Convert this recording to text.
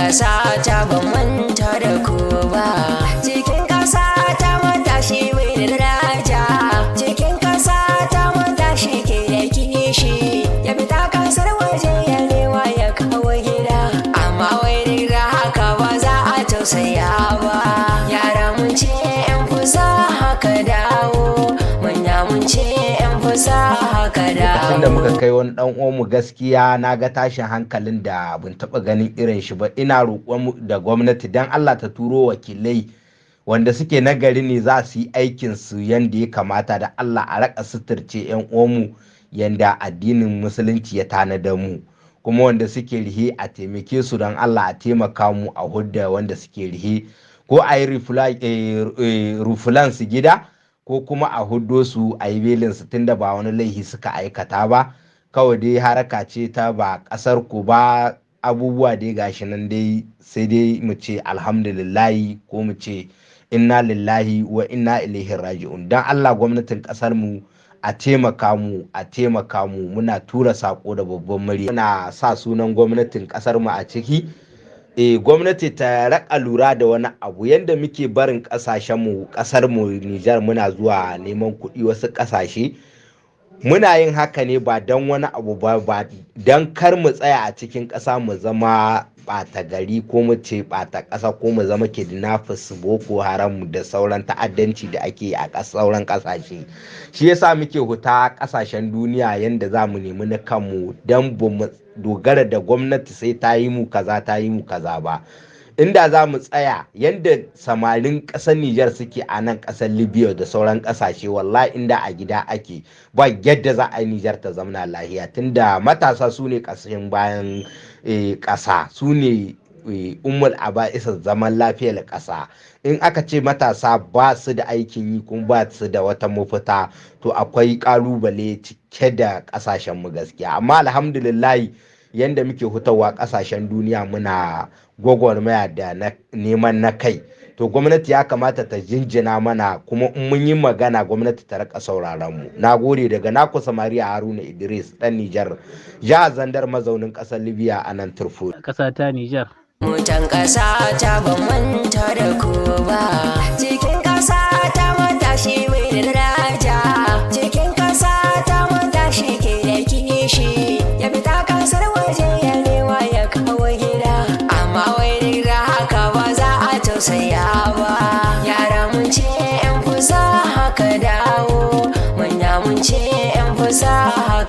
Ƙasa ta ban manta da ku ba. Cikin ƙasa ta matashi mai da daraja. Cikin ƙasa ta matashi ke da kishi. Ya fita ƙasar waje ya nema ya kawo gida. Amma wai duk da haka ba za a tausaya ba. Yara mun ce 'yan fusa haka dawo. Manya mun ce 'yan fusa haka dawo. Lokacin da muka kai wani dan uwanmu, gaskiya na ga tashin hankalin da ban taba ganin irin shi ba. Ina roƙon da gwamnati dan Allah ta turo wakilai wanda suke nagari ne, za su yi aikin su yanda ya kamata. Da Allah a raka suturce yan uwanmu yanda addinin Musulunci ya tanada mu, kuma wanda suke rihe a taimake su. Don Allah a taimaka mu a hudda wanda suke rihe, ko a yi refoulement su gida, ko kuma a huddo su, a yi belinsu, tunda ba wani laihi suka aikata ba. Kawai dai haraka ce ta ba kasar ku ba. Abubuwa dai gashi nan dai, sai dai mu ce alhamdulillahi ko mu ce inna lillahi wa inna ilaihi raji'un. Don Allah gwamnatin kasar mu a taimaka mu, a taimaka mu. Muna tura sako da babban murya, muna sa sunan gwamnatin kasar mu a ciki. Gwamnati ta raka lura da wani abu: yadda muke barin kasashen mu, kasar mu Nijar, muna zuwa neman kuɗi wasu kasashe, muna yin haka ne ba don wani abu ba, ba don kar mu tsaya a cikin ƙasa mu zama ɓata gari, ko mu ce ɓata ƙasa, ko mu zama kidnappers, Boko Haram da sauran ta'addanci da ake a sauran ƙasashe. Shi yasa muke huta ƙasashen duniya yanda za mu nemi na kanmu, don ba mu dogara da gwamnati sai ta yi mu kaza, ta yi mu kaza ba. Inda za mu tsaya yadda samarin ƙasar Nijar suke a nan ƙasar Libya da sauran ƙasashe, wallahi inda a gida ake, ba yadda za a yi Nijar ta zamna lahiya, tunda matasa su ne ƙasashen bayan ƙasa, su ne ummul aba'isa zaman lafiyar ƙasa. In aka ce matasa ba su da aikin yi kuma ba su da wata mafita, to akwai ƙalubale cike da ƙasashen mu gaskiya. Amma alhamdulillahi, yanda muke hutawa ƙasashen duniya muna gwagwarmaya da neman na kai, to gwamnati ya kamata ta jinjina mana, kuma in mun yi magana gwamnati ta rika sauraron mu. Na gode. Daga naku Samariya Haruna Idris, dan Nijar, jihar Zandar, mazaunin ƙasar Libya a nan Tripoli. Ƙasa ta Nijar. Mutan ƙasa ta ban manta da ku ba. Cikin ƙasa ta matashi mai da